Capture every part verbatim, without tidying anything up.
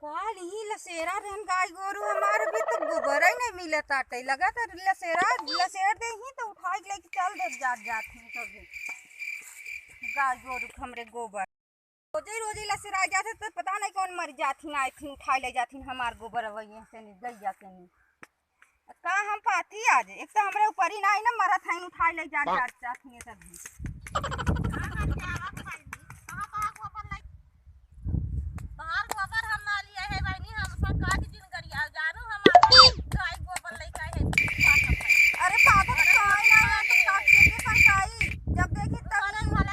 काल ही लसेरा रहन गाय गोरू हमार, अभी तो गोबरइ नहीं मिलत आटे। लगा तो लसेरा, लसेर देही तो उठाइ के लेके चल दे जात, जात ही तो भी गाय गोरू के हमरे गोबर। रोजे रोजे लसेरा जात है तो पता नहीं कौन मर जात ही, ना आइथिन उठाइ ले जात ही हमार गोबर, वही से नहीं गइया के नहीं। का हम पाती आज, एक तो हमरे ऊपर ही ना आई ना, मरत है, उठाइ ले जात, जात, जात ही सब भी। तोहार गोबर हम ना लिए है बहिनी, हम सब काट दिन गरिया जानू, हम गाय गोबर लेके आए हैं। अरे पागल, तो आई ना, तो काट के के संकाई, जब देखी तब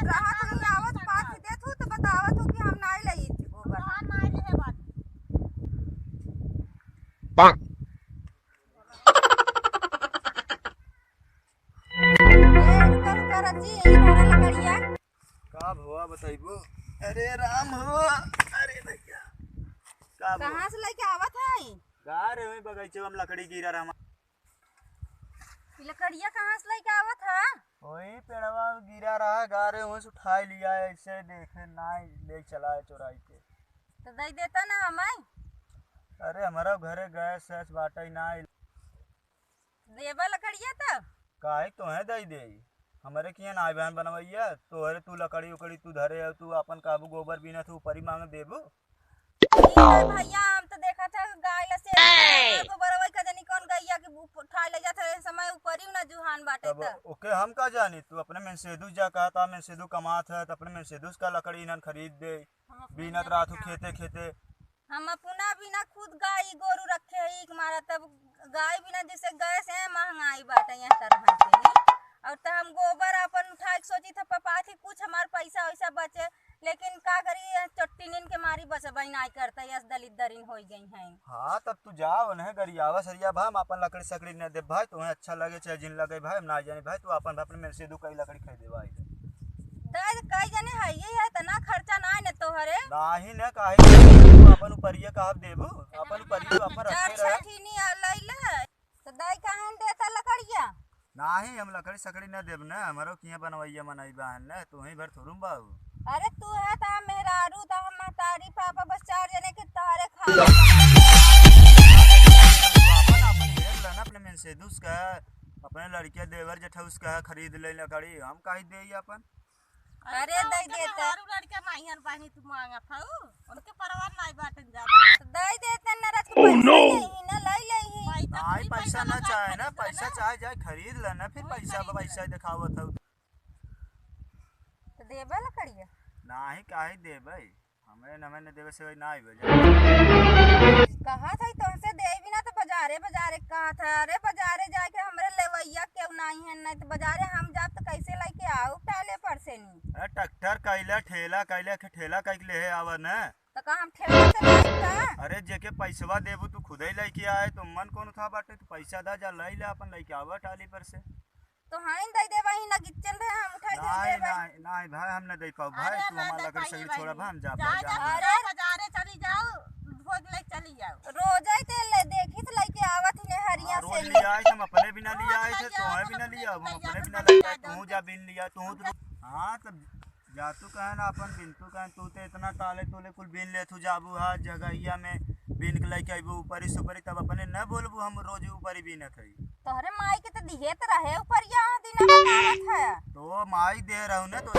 राहत नहीं आवत, पास देत हूँ तो बतावत हूँ कि हम ना ले गोबर। तोहार ना लिए है बात। ए, रुका, रुका, रची, यही धरा लकड़िया। का भवा बताइबो? अरे राम हो, अरे भैया, का भवा? कहाँ से लेके आवत है? गा रहे हुई बगीचे में लकड़ी गिरा रहा। ई लकड़िया कहाँ से लेके आवत है? वही पेड़वा गिरा रहा, गा रहे हुई से उठाइ लिया, ऐसे देखे ना ले चला है चोराई के। तो दे देता ना हमें। अरे हमारा घरे गैस सैस बाटे ना। देबा लकड़िया त? काहे तोहे दई देई? हमरे किहाँ नाई बहन बनवैया, तोहरे तू लकड़ी उकड़ी तू धरे हो, तू आपन कहबू गोबर बीनत हो, ऊपरी मांग देबू? ठीक है भैया, हम तो देखा था गाय लसेरा गोबरवा का जनी कौन गैया के उप-, उठाए ले जात है, समय ऊपरी ना जुहान बाटे तब त। ओके हम का जानी, तू अपने मेनसेदू जा कहता, मेनसेदू कमात है, त अपने मेनसेदू से का लकड़ी इन्हन खरीद दे। हम अपने बीनत बिना रात हो ना खेते खेते। हम अपना बिना खुद गाय गोरू रखे ही, एक मारा तब गाय बिना जैसे गैस है, महंगाई बाटे यहाँ तरह के ही। और त हम गोबर अपन उठाए के सोची था पपाथी कुछ हमार पैसा वैसा बचे, लेकिन का करी, ये चट्टीनिन के मारी बचबई नाई करता, यस दलित दरिन होई गई हैं। हाँ, तब तू जा, उन्हें गरियावा सरिया भा, हम अपन लकड़ी सकड़ी न दे भाई, तुम्हें अच्छा लगे चाहे जिन लगे भाई, हम ना जाने भाई, तू अपन अपने मेनसेदू कई लकड़ी खरीदे भाई। दाई कई जने है, ये है तना खर्चा ना ने तोहरे। नाही ने काहे, तू अपन ऊपरिया का आप देबू, अपन ऊपरिया अपन रखे रहे। चार छठीनी आ लई ले। तो दाई काहे न देता लकड़िया? नाही, हम लकड़ी सकड़ी न देब न, हमरो किहाँ बनवैया मनई बहन न, तू ही भर थोड़ू बाबू। अरे तू है ता मेहरारू, ता हम महतारी पापा, बस चार जने के तोहरे खा। अपन, अपन घेर लेना, अपने मेनसेदुस का, अपने लड़किया देवर जेठउस का खरीद ले लकड़ी, हम काहे देई अपन? अरे, अरे, दई उनके देते। मेहरारू लड़के माहियन बहिनी तू मांगत हऊ, उनके परवार नाई बाटन ज्यादा। तो दई देते न, रच के पैसा लेही न, लई लेही। भाई, तो नाई, पैसा ना चाहे ना, पैसा चाहे जाए खरीद ले ना, फिर पैसा, पैसा देखावत हऊ। तो देबे लकड़िया? नाही, काहे देबे? हमें न, हमें न देवे से ना आइबे। कहा था तुमसे देवी ना तो बाजारे, बाजारे कहा था। अरे बाजारे जाके हमरे लेवैया केहू नाही है, नहीं तो बाजारे हम जाब तो कैसे लेके आऊ टाले पर से नी। अरे ट्रैक्टर कैले, ठेला कैले, खे-, ठेला कैके ले आवा न। तो का हम ठेला से लाइब का? अरे जेके पैसवा देबू तू खुदे लेके आए, तो मन कौन था बाटे, तू पैसा दा जा, ले ले अपन लेके आवा टाली पर से। तो हाइन दे दे वही ना गिच्चन रहे, हम उठाई दे नाही, देबे। नाही, नाही भाई, हम न दे पाऊ भाई, अरे तू ना हमार दे लकड़ी पाइए सकड़ी छोड़ा भाई। भाई, हम जा जा, पाई, जा, जा, जा। अरे बाजारे चली जाओ, भोज ले चली जाओ। रोजे ते ले देखी तो लेके आवत ही ने हरिया हाँ, से रोज ले। ले आई, हम अपने बिना ले आई थे, तोहे बिना ले आओ, हम अपने बिना ले आई, तू जा बिन लिया, तू तो, हाँ, तब जातू कहे ना अपन बिनतू कहे, तू तो इतना टाले टूले कुल बीन लेत हू, जाबू हा जगहिया में बीन के लेके अइबू ऊपरी सुपरी, तब अपने न बोलबू हम रोज ऊपरी बीनत हई। तोहरे माई के तो दिहे त रहे ऊपरिया दिना बतावत है। तो माई दे रहू ना, तो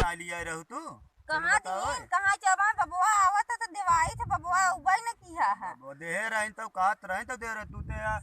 ना लिया रहू तू। कहाँ चलो बताओ। दिहिन, कहाँ जब बबुआ आवत है तो देवाई थे, बबुआ उबई न किहा है। वो देहे रही तो कहत रही तो दे रहे तू ते यार।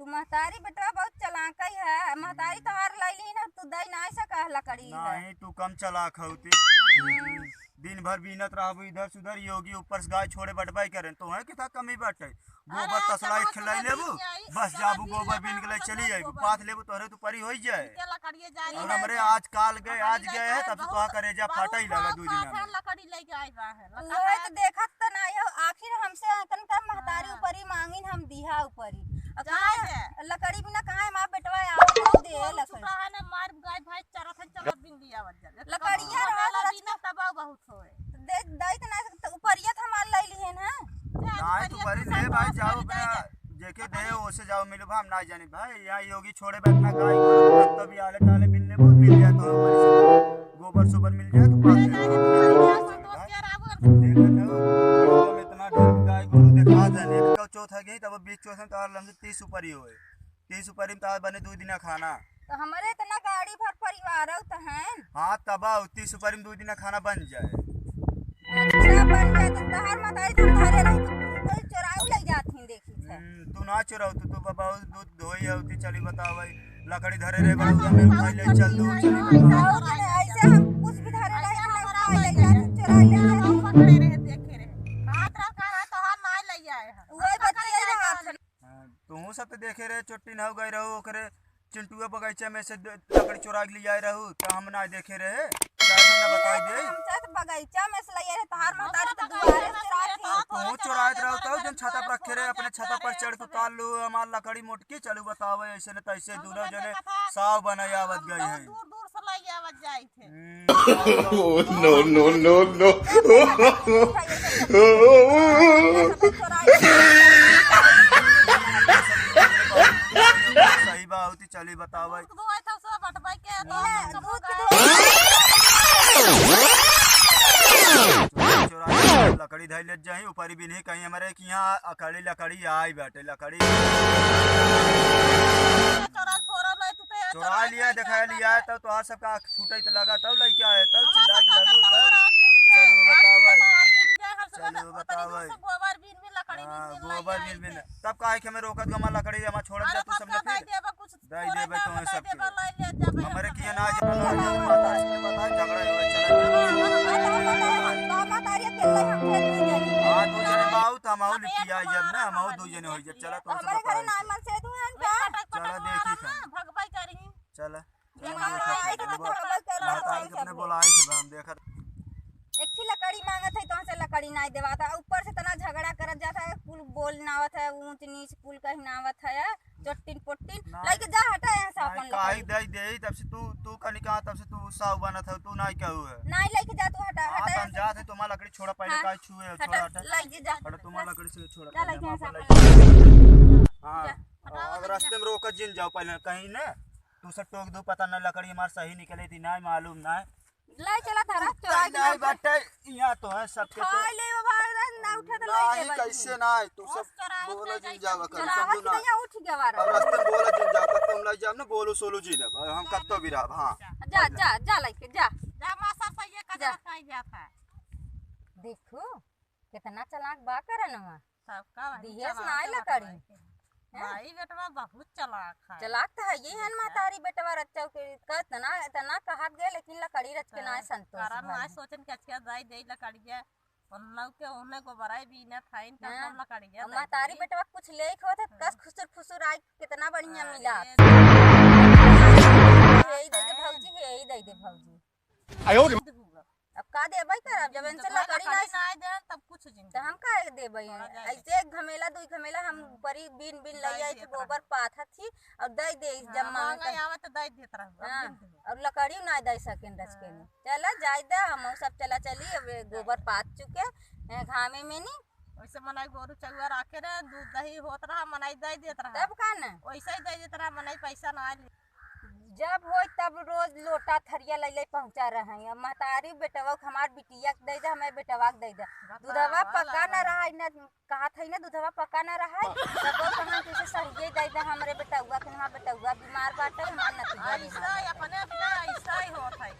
तू महतारी बेटवा बहुत चलाकई है, महतारी तोहार लैली ना, तू दई नाई सका लकड़ी है। नहीं, तू कम चलाक हऊ ती। हम्म। दिन भर बीनत रहबू इधर से उधर, योगी ऊपर से गाय छोड़े बटबाई करें, तोहे के था कमी बाटे? गोबर अरे, तसला चलो, एक खिलाई चलो, लेबू, बीन आई, बस चलो, जाबू बीन गोबर लेबे, बीन के ले हम चली सब जाबू, गोबर। पाथ लेबू, तोहरे तो परी होई जाए। इनके लकड़िए जाए और ना। हमरे आज काल गए, लकड़ी आज लेके गए है, आए, तब से बहुत, तोहा करेजा बहुत फाटई लगा साल दू दिन से में। लकड़ी लेके आए बा है, लकड़ी उहे तो है। देखत त ना हो, आखिर हमसे अतन का महतारी हाँ। ऊपरी मांगिन हम दिहा ऊपरी। अब जाए कहाँ है। लकड़ी बिना कहाँ है, माँ बेटवा आओ, तो दे चुप लकड़ी। रहा ना, मार गाय भैंस चरत है, चलो बिन लिया वजह। लकड़िया तो रहा वाला तो बिना तबाह बहुत होए। दे, दई त ना, त उपरिया त हमार लई लिहे ना। जा, नाहीं, तू उपरिया परी तो ले सब भाई, बात जाओ कर अपना जाएगा। जेके दे, ओसे जाओ मिलो भाई, हम ना जानी भाई, यहाँ योगी छोड़े बैठना गाय को, तब भी आले ताले मिलने बहुत मिल जाए तो ऊपर से गोबर सोबर मिल जाए तो बात है। देखो तो, थक गई, तब बीच चौथ में तोहार लमसम तीस सुपारी होए। तीस सुपारी में तोहार बने दो दिन खाना। तो हमरे इतना गाड़ी भर परिवार हो तो हैं। हाँ, तब आओ, तीस सुपारी में दो दिन खाना बन जाए। अच्छा, बन जाए तो तोहार मतारी तो हम धरे रही, तो कोई चोराऊ ले जात ही, देखी थे। हम्म, तू ना चोराऊ, तू, तू बाबा दूध धोई हो, ती चली बताओ भाई, लकड़ी धरे रहे, बड़ा उड़ा में उठाई ले, चल दू, चली बताओ। ऐसे हम कुछ भी धरे रहे, हम उठाई ले जाए, चोराई ले जाए। हम पकड़े रहे, देखे रहे। हाथ रख, कहा तोहार ना ले आए हैं। वही बतिया रहा था। हाँ, तुहू सब तो देखे रहे, चोट्टी ना हो गई रहो, ओकरे चिंटुआ बगीचा में से द-, लकड़ी चोरा के ले आए रहू, तो हम ना देखे रहे, चाहे हम ना बताई दे। हम तो बगीचा में से ले आए रहे, तोहार मतारी तो दुआरे से चोरा थी। तुहू चोरात रहो, तो जन छाता पर रखे रहे, अपने छाता पर चढ़ के उतार लो, हमार लकड़ी मोटकी, चलू बतावे, ऐसे न तैसे दोनों जने साव बने आवत गए हैं। दूर दूर से ले आवत जाए। Oh, no, no, no, no। सही बात होती, चली बतावे। चोरा लकड़ी धई ले जाही, ऊपर भी नहीं कहीं हमरे कि यहाँ अकड़ी लकड़ी आई बाटे, लकड़ी। चोरा लिया, देखा लिया, तब तोहार सबका आँख फूटै त लगा, तब लइके आए, तब चिल्लात लगू, तब। चलो बताओ भाई। चलो बताओ भाई। हाँ, गोबर बिन बिन। तब काहे के हमें रोकत गमा लकड़ी, हमार छोड़त जा तू सब न फिर। दे देबे तो सबके। हमरे किया ना जा, बताओ, झगड़ा हो चला। हाँ, दो जने बाऊ त हम आऊ लिखिया जब ना, हम आऊ दो जने हो जब। चला तो हमरे घरे ना मन से तू है क्या? चला देखी। भगवाई करी। चला। देखा, चला, आई तो चला, देखा, चला, चला, अपने चला। बोलाई से हम देखत। एक ही लकड़ी मांगत है, तोहसे लकड़ी नाई देवाता, ऊपर से इतना झगड़ा करत जाता है, कुल बोल नावत है, ऊंच नीच कुल कही नावत है, चोट्टिन पोट्टिन, ना, लइके जा, हटा यहाँ से ना, अपन काहे लकड़ी। दे दे, तब से तू, तू कनी कहा, तब से तू साव बनत है, तू नाई कहू है। नाई लइके जा, तू हटा, हाँ, हटा तन यहाँ से। जात है, तुम्हारा लकड़ी छोड़ा, पहले हाँ, काहे छुए हो, हटा, छोड़ा, हटा। लइके जा, हटा, तुम्हारा जा। लकड़ी से छोड़ा, जा, पहले लइके यहाँ से हमारा अपन लकड़ी। हाँ, जा, हटा, और जा। रास्ते में रोक जिन जाओ पहले, कहीं ना, तू सब टोक दो, पता ना लकड़ी हमार सही निकले थी, ना मालूम ना। ले चला धरा, चोरा के नहीं ले बाटे, यहाँ तो है सबके तो। खा ले बाबा, ना उठे तो ले नहीं, ले बाबा। कैसे ना है, तू सब बोला जिन जावा कर, चला, समझो ना। यहाँ उठ गया वाला। अब रास्ते में बोला जिन जावा कर, तुम ले जाओ ना, बोलो सोलो जी ना, हम कत्तो भी रहा, हाँ। जा, जा, जा लेके, जा। जा मासा सही है, कचरा जा। खाई जाता है। देखो, कितना चालाक बा करनवा। सबका वही दिहेस चालाक नाय है लकड़ी। भाई। हैं? भाई बेटवा बहुत चालाक है। चालाक तो है, ये है ना महतारी बेटवा रच्चौ के, का इतना, इतना कहत गए, लेकिन लकड़ी रच के नाय संतोष करन भइल। नाय सोचन के अच्छा जाई दे लकड़िया। उन लोग के उन्हें गोबराई बीनत है, इनका हाँ। सब लकड़िया और दे महतारी दी। बेटवा कुछ लेके होत है, हाँ। कस खुसुर फुसुर आई, कितना बढ़िया अरे मिला। रे। हे ही दे दे भौजी, हे ही दे दे भौजी। आयो रे। अब का देबै करब, जब इनसे लकड़ी ना ना दे, तब कुछ जिन तो हम काहे देबै? थोड़ा जाए ऐसे एक घमेला, दुई घमेला हम हाँ। ऊपरी बीन बीन ले जाए आई दे के गोबर पाथत ही और दे दे हाँ, जम्मा महंगाई आवत तो दे देत रहबो, अब हाँ, जिन देबो। और लकड़ी ना दे सकेन रच के हाँ। नहीं। चला जाए दे, हम सब चला चली, अब ये गोबर पाथ चुके हैं घामे में नहीं। वैसे मना गोरू चौआ राखे रहे, दूध दही होत रहा, मनाई दे देत रहा। तब का ना? वैसे ही दे देत रहा, मनाई पैसा ना आइल। जब होई तब रोज लोटा थरिया लइ लइ पहुँचा रहे। अब महतारी बेटवा के हमार बिटिया के दे दे, हमारे बेटवा के दे दे। बतावा, दूधवा पका न रहा, न कहत है ना दूधवा पका न रहा, तब वो कहन कैसे सहिए दे दे हमरे बेटवा के, हमार बेटवा बीमार बाटे, हमार नतिया बीमार बाटे। अपने अपना ऐसा ही होत है।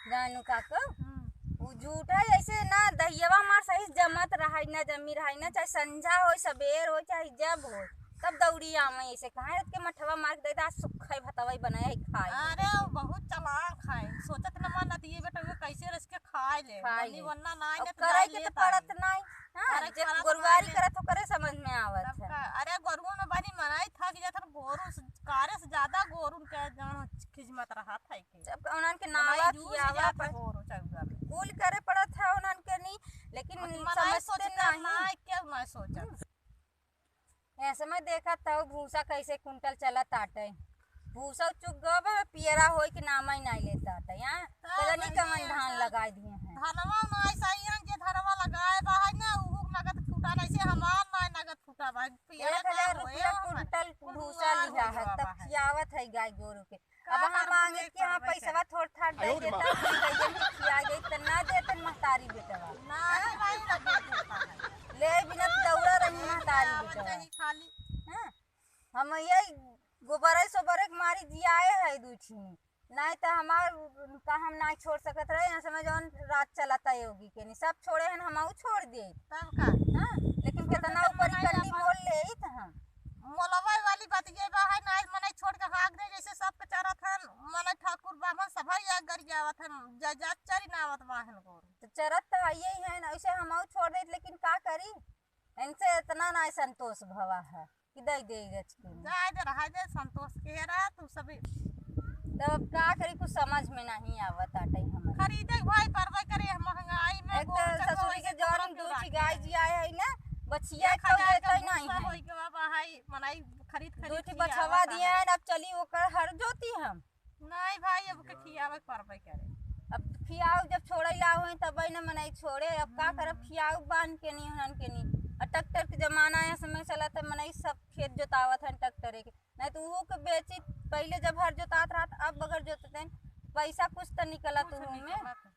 जानू काको, हम्म। उ झूठा ऐसे ना दहियवा हमार सही जमत रहा, ना जमी रहा, ना चाहे संझा होई, सबेर होई, चाहे जब होई, तब दौड़ी आवे ऐसे कहाँ रख के मठवा मार के देता, आज सुखई भतवई बनाए है खाए। अरे, वो बहुत चालाक है, सोचत न मन नतिये बेटा वो कैसे रच के खाए ले, खाए ले। वन्ना ना और करे के तो पड़त नहीं। हाँ, करे जे के पड़त गोरुआरी नहीं। करत ओकरे समझ में आवत है। अरे, गोरुओं में बनी मनाई थक जात है, गोरू से, कारे से ज्यादा गोरुन के जान खिजमत रहत है के। जब उन्हन के नावा खियावा पर गोरू चौगा में। कुल करे पड़त है उन्हन के नहीं, लेकिन समझते नहीं। ना, क्यों ना सोचा? हम्म। ऐसे में देखत हौ भूसा कैसे कुंटल चलत आटे। भूसा चुग गब, पियरा होई के नाम ही नहीं लेत आटे। हाँ, पता नहीं कवन धान लगाई दिए हैं। धनवा नहीं सही है, जे धनवा लगाए बा है ना, उहू नगद फूटा नहीं से हमार नहीं नगद फूटा बा। पियरा एक हजार रुपया कुंटल भूसा लिहा है, तब खियावत है गाय गोरू के। अब हम मांगे कि हाँ, पैसवा थोड़ थाड़ दे देता, हम कहिए कि खिया गई, त ना देतन महतारी बेटवा। ना, हाँ? भाई, ना दे देता है। ले बिना तो दौड़ा रही महतारी बेटवा। जियाए है दुइ ठिनी, नाहीं त हमार का हम नाहीं छोड़ सकत रहे। यहाँ समय जौन राज चलत है योगी के नहीं, सब छोड़े हन, हमहू छोड़ दिए। तब का? हाँ, लेकिन छोड़ कितना के ऊपर ही मनाई कंडी अपन बोल ले ही त हम। मोलवाई वाली बात ये बा है, नाहीं मनई छोड़ के भाग दे, जैसे सबके चरत हन, मनई ठाकुर बाभन सभा या गरियावत हन, जा, जा चरी ना आवत बाहन को। तो चरत तो है ही है ना, ऐसे हमहू छोड़ देत, लेकिन का करी, इनसे इतना ना संतोष भवा है कि दे दे रच के। जाए दे, रहा दे, संतोष के रहा तू सभी। तो अब का करी, कुछ समझ में नहीं आवत आटे हमारे। खरीदे के भाई परबे करे, महंगाई में एक तो गोल चक्कर ससुरी वैसे के जौन तोहरा क्यों दूध राखे? गाय जिया है ना, बछिया एक तो हजार देते का नहीं भूसा है। होई के बाबा है, मनाई खरीद खरीद दूध खियावत बछवा है। दिए हैं, अब चली ओकर हर जोती हम। नहीं भाई, अब के खियावे के परबे करे। अब खियाऊ जब छोड़े ला होई तब न मनई छोड़े, अब का करब, हम्म। खियाऊ बांध के नहीं हन के नहीं। और ट्रैक्टर के जमाना है, समय चला त मनई सब खेत जोतावत हन ट्रैक्टरे के, नहीं तो उहो के बेची। पहले जब हर जोतात रहत, अब बगैर जोतते हैं, पैसा कुछ तो निकलत कुछ उहो में। निकलत।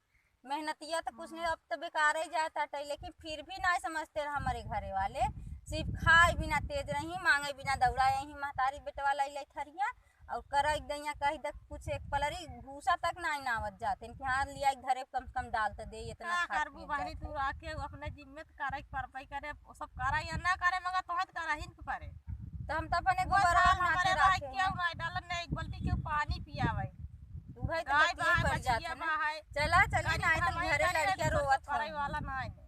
मेहनतिया तो कुछ नहीं, हम्म। अब तो बेकार ही जात आटे, लेकिन फिर भी नहीं समझते रहे हमारे घरे वाले। सिर्फ खाए बिना तेज रही, मांगे बिना दौड़ा यही महतारी बेटवा लाई लाई थरिया, और करा एक दैया कही दे कुछ एक पलरी भूसा तक नहीं नावत जाते कि हाँ लिया एक घरे कम से कम डाल तो दे, इतना का खा करबू पियत बहनी, जाते। तू आके अपने जिम्मे तो करे के परबे करे, वो सब करा या ना करे, मगर तोहे तो करहिन के परे। तो हम तो अपने वो गोबरवा साल माथे हमारे भाई राखे क्यों हैं। नहीं डालन, नहीं एक बाल्टी क्यों पानी पियावे। तू है तो गाय बतिये बा है, पड़ जात बछिया है ना। बा है। चला, चली, गरीब नहीं तो हमारे घरे गरीब लड़के है, रोवत करे होई। वाला नहीं है।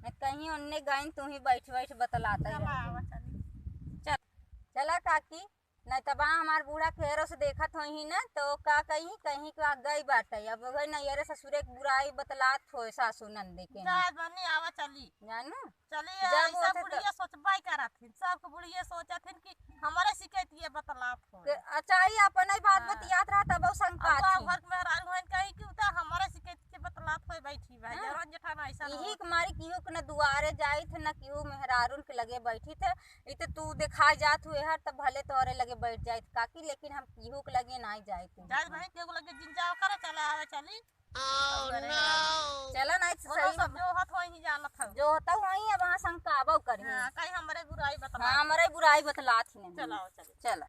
मैं कहीं उनने गाइन तू ही बैठ बैठ बतलाता ही चला, रह आवा, गई। चली। चल, चला काकी, नहीं तब हमार बूढ़ा फेरो से देखत होई ही ना, तो का कहीं, कहीं का गई बाटे। अब वही नैहरे ससुरे के बुराई बतलात होए सासू नंदे के। जा बनी, आवा, चली। जानू? चली, जब ऐसा होते तो बुढ़िया सोचबा ही करत हिन, सबके बुढ़िया सोचत हिन कि हमारे शिकायत ये बतलात हो। के, अच्छा, ही अपन ही बात हाँ। बतियात रहा, तब वो शंका अब गाँव थी। घर के मेहरारू हन कही कि उ तो हमारे शिकायत के बतलात होए बैठी बा, हाँ। जरन जेठान ऐसा ना यही होत। के मारी केहू के न दुआरे जाइत, न केहू मेहरारून के लगे बैठी थे। इ तो तू देखा जात हुए हर, तब भले तोहरे लगे बैठ जाइत काकी, लेकिन हम केहू के लगे नाई जाइत। जाए बहन, केहू के लगे जिन जाओ करे, चला आवे, चली। Oh, अरे no। चला, नहीं तो वो सही सब में जो होत होई ही जानत हऊ। जो होता वही अब वहाँ शंका आबो करी। हाँ, कहीं हमरे बुराई बतला। हाँ, हमरे बुराई बतलात ही नहीं। चला, चली। चला।